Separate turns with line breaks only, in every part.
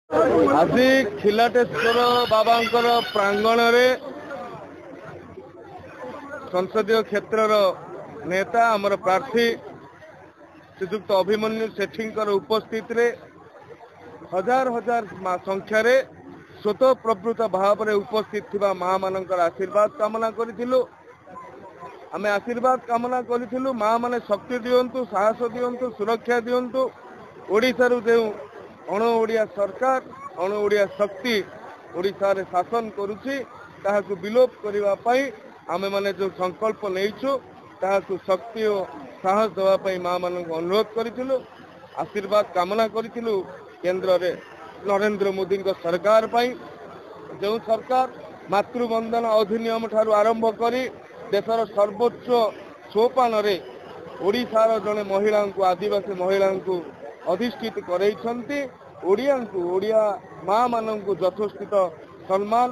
ଆଜି ଖିଲାଟେଶ୍ୱର ବାବାଙ୍କର ପ୍ରାଙ୍ଗଣରେ ସଂସଦୀୟ କ୍ଷେତ୍ରର ନେତା, ଆମର ପ୍ରାର୍ଥୀ ଶ୍ରୀଯୁକ୍ତ ଅଭିମନ୍ୟୁ ସେଠୀଙ୍କର ଉପସ୍ଥିତିରେ ହଜାର ହଜାର ସଂଖ୍ୟାରେ ସ୍ୱତଃପ୍ରବୃତ୍ତ ଭାବରେ ଉପସ୍ଥିତ ଥିବା ମା ମାନଙ୍କର ଆଶୀର୍ବାଦ କାମନା କରିଥିଲୁ। ଆମେ ଆଶୀର୍ବାଦ କାମନା କରିଥିଲୁ, ମା ମାନେ ଶକ୍ତି ଦିଅନ୍ତୁ, ସାହସ ଦିଅନ୍ତୁ, ସୁରକ୍ଷା ଦିଅନ୍ତୁ। ଓଡ଼ିଶାରୁ ଯେଉଁ ଅଣ ଓଡ଼ିଆ ସରକାର, ଅଣ ଓଡ଼ିଆ ଶକ୍ତି ଓଡ଼ିଶାରେ ଶାସନ କରୁଛି, ତାହାକୁ ବିଲୋପ କରିବା ପାଇଁ ଆମେମାନେ ଯେଉଁ ସଂକଳ୍ପ ନେଇଛୁ, ତାହାକୁ ଶକ୍ତି ଓ ସାହସ ଦେବା ପାଇଁ ମା ମାନଙ୍କୁ ଅନୁରୋଧ କରିଥିଲୁ। ଆଶୀର୍ବାଦ କାମନା କରିଥିଲୁ କେନ୍ଦ୍ରରେ ନରେନ୍ଦ୍ର ମୋଦିଙ୍କ ସରକାର ପାଇଁ, ଯେଉଁ ସରକାର ମାତୃବନ୍ଦନା ଅଧିନିୟମ ଠାରୁ ଆରମ୍ଭ କରି ଦେଶର ସର୍ବୋଚ୍ଚ ସୋପାନରେ ଓଡ଼ିଶାର ଜଣେ ମହିଳାଙ୍କୁ, ଆଦିବାସୀ ମହିଳାଙ୍କୁ ଅଧିଷ୍ଠିତ କରେଇଛନ୍ତି। ଓଡ଼ିଆଙ୍କୁ, ଓଡ଼ିଆ ମା ମାନଙ୍କୁ ଯଥୋଚିତ ସମ୍ମାନ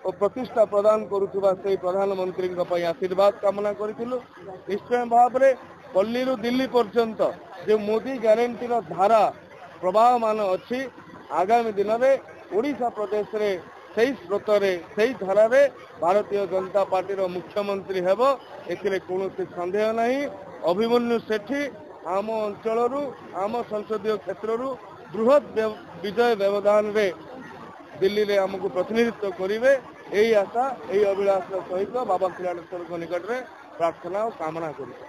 ଓ ପ୍ରତିଷ୍ଠା ପ୍ରଦାନ କରୁଥିବା ସେଇ ପ୍ରଧାନମନ୍ତ୍ରୀଙ୍କ ପାଇଁ ଆଶୀର୍ବାଦ କାମନା କରିଥିଲୁ। ନିଶ୍ଚୟ ଭାବରେ ପଲ୍ଲୀରୁ ଦିଲ୍ଲୀ ପର୍ଯ୍ୟନ୍ତ ଯେଉଁ ମୋଦି ଗ୍ୟାରେଣ୍ଟିର ଧାରା ପ୍ରବାହମାନ ଅଛି, ଆଗାମୀ ଦିନରେ ଓଡ଼ିଶା ପ୍ରଦେଶରେ ସେଇ ସ୍ରୋତରେ, ସେଇ ଧାରାରେ ଭାରତୀୟ ଜନତା ପାର୍ଟିର ମୁଖ୍ୟମନ୍ତ୍ରୀ ହେବ, ଏଥିରେ କୌଣସି ସନ୍ଦେହ ନାହିଁ। ଅଭିମନ୍ୟୁ ସେଠୀ ଆମ ଅଞ୍ଚଳରୁ, ଆମ ସଂସଦୀୟ କ୍ଷେତ୍ରରୁ ବୃହତ ବିଜୟ ବ୍ୟବଧାନରେ ଦିଲ୍ଲୀରେ ଆମକୁ ପ୍ରତିନିଧିତ୍ୱ କରିବେ, ଏହି ଆଶା, ଏହି ଅଭିଳାଷ ସହିତ ବାବା ଖିଲାଟେଶ୍ୱରଙ୍କ ନିକଟରେ ପ୍ରାର୍ଥନା ଓ କାମନା କରୁଛୁ।